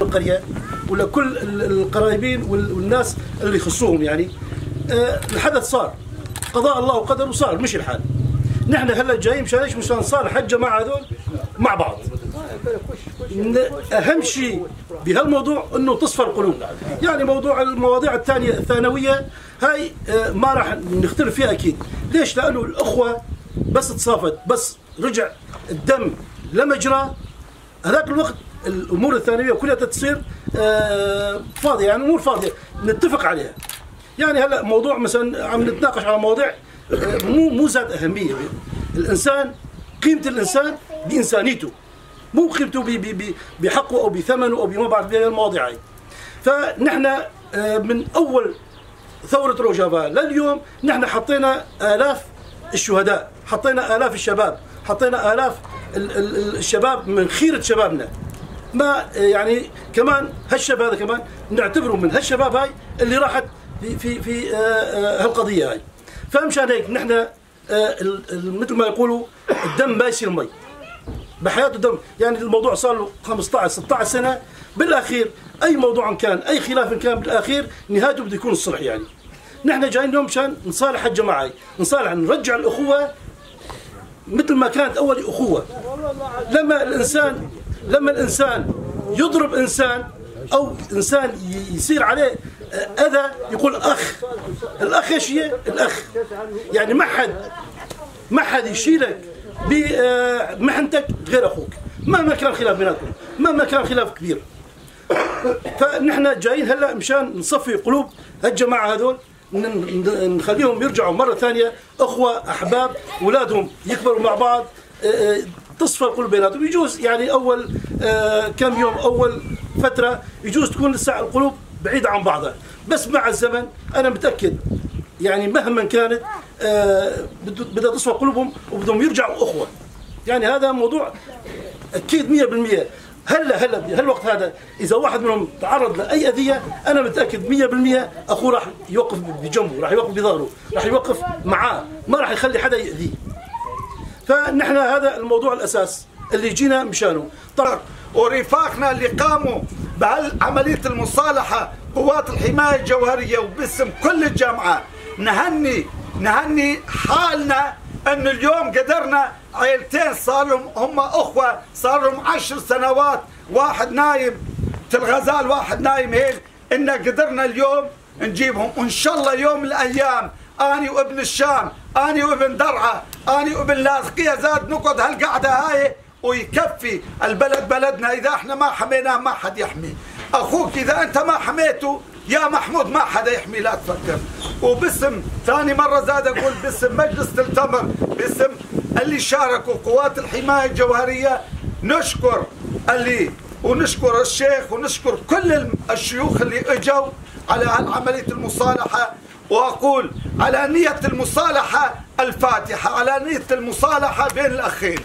القرية ولا كل القرايبين والناس اللي يخصوهم. يعني الحدث صار، قضاء الله وقدره صار، مش الحال. نحن هلا جايين مشان ايش؟ مشان نصالح الجماعة هذول مع بعض. اهم شيء بهالموضوع انه تصفى القلوب. يعني موضوع المواضيع الثانية الثانوية هاي ما راح نختلف فيها اكيد. ليش؟ لانه الاخوة بس تصافت، بس رجع الدم لمجرى هذاك الوقت الامور الثانوية كلها تصير فاضية، يعني امور فاضية نتفق عليها. يعني هلا موضوع مثلا عم نتناقش على مواضيع مو ذات اهمية. الانسان قيمة الانسان بانسانيته، مو قيمته بحقه او بثمنه او بما بعرف بهالمواضيع هاي. فنحن من اول ثورة روجافا لليوم نحن حطينا الاف الشهداء، حطينا الاف الشباب، حطينا الاف الشباب من خيره شبابنا. ما يعني كمان هالشباب هذا كمان نعتبره من هالشباب هاي اللي راحت في في هالقضيه هاي. فمشان هيك نحن مثل ما يقولوا الدم ما يصير مي بحياته دم. يعني الموضوع صار له 15 16 سنة، بالاخير اي موضوع كان، اي خلاف كان، بالاخير نهايته بده يكون الصلح. يعني نحن جايين اليوم مشان نصالح الجماعة هاي، نصالح، نرجع الاخوة مثل ما كانت اول اخوه. لما الانسان يضرب انسان او انسان يصير عليه اذى يقول اخ. الاخ ايش هي؟ الاخ يعني ما حد يشيلك بمحنتك غير اخوك، مهما كان خلاف بيناتكم، مهما كان خلاف كبير. فنحن جايين هلا مشان نصفي قلوب هالجماعه هذول، نخليهم يرجعوا مرة ثانية اخوه احباب، اولادهم يكبروا مع بعض، تصفى القلوب بيناتهم. يجوز يعني اول كم يوم، اول فترة يجوز تكون لسه القلوب بعيدة عن بعضها، بس مع الزمن انا متاكد يعني مهما كانت بدها تصفى قلوبهم وبدهم يرجعوا اخوه. يعني هذا موضوع اكيد 100%. هلا بهالوقت هذا اذا واحد منهم تعرض لاي اذيه انا متاكد 100% اخوه راح يوقف بجنبه، راح يوقف بظهره، راح يوقف معاه، ما راح يخلي حدا ياذيه. فنحن هذا الموضوع الاساس اللي جينا مشانه. طبعا ورفاقنا اللي قاموا بهالعمليه المصالحة قوات الحماية الجوهرية وباسم كل الجامعة نهني حالنا انه اليوم قدرنا عيلتين صار لهم هم اخوه، صار لهم 10 سنوات، واحد نايم في الغزال واحد نايم هين، ان قدرنا اليوم نجيبهم. وان شاء الله يوم من الايام اني وابن الشام، اني وابن درعا، اني وابن لاذقيه زاد نقعد هالقعده هاي ويكفي البلد بلدنا. اذا احنا ما حميناه ما حد يحمي. اخوك اذا انت ما حميته يا محمود ما حدا يحمي، لا تفكر. وباسم ثاني مرة زاد اقول باسم مجلس التمر، باسم اللي شاركوا قوات الحماية الجوهرية، نشكر اللي ونشكر الشيخ ونشكر كل الشيوخ اللي اجوا على عملية المصالحة. واقول على نيه المصالحة الفاتحة، على نيه المصالحة بين الاخين.